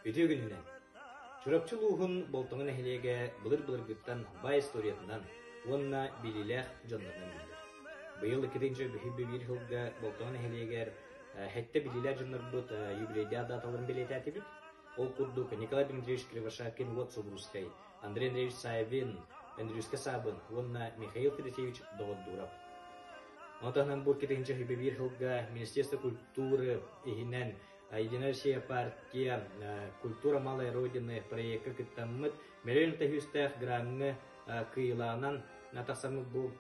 Үтүө күнүнэн! Чурапчы улууһун Болтоҥо нэһилиэгэ былыр-былыргыттан баай историятынан уонна билиилээх дьоннорунан биллэр. Быйыл 2021 сылга Болтоҥо нэһилиэгэр сэттэ билиилээх дьоннорбут юбилейдаах дааталарын бэлиэтээтибит. Ол курдук Николай Дмитриевич Кривошапкин-Уот Субурускай, Андрей Андреевич Саввин, Өндрүүскэ Саабын уонна Михаил Федосеевич Доҕордуурап. Ону таһынан бу 2021 сылга Министерство культуры иһинэн Единая Россия партия «Культура малой Родины» проекка кыттаммыт мөлүйүөн тэһүүстээх граҥҥа кыайыылаанан тахсаммыт бу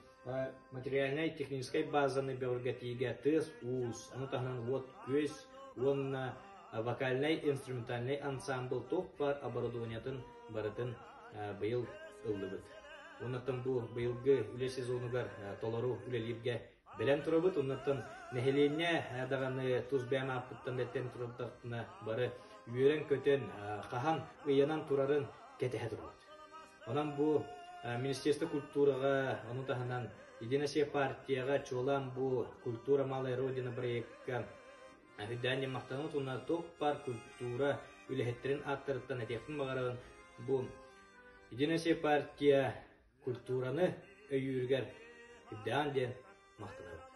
материальнай техническай базаны бөҕөргөтиигэ тыас-уус, ону таһынан уот-күөс уонна вокальнай-инструментальнай ансаамбыл туох баар оборудованиетын барытын быйыл ыллыбыт. Оннуттан бу быйылгы үлэ сезонугар толору үлэлииргэ бэлэм турабыт. Оннуттан нэһилиэнньэ даҕаны тус бэйэм ааппыттан да этэн турардахпына бары үөрэн-көтөн, хаһан ыйанан турарын кэтэһэ турабыт. Онон бу Министерство культураҕа, ону таһынан Единая Россия партияҕа чуолаан бу «Культура малой Родины» проекка үрдээн диэн махтанабыт уонна туох баар культура үлэһиттэрин ааттарыттан этиэхпин баҕарабын бу Единая Россия партия культураны өйүүрүгэр үрдээн диэн махтанабыт.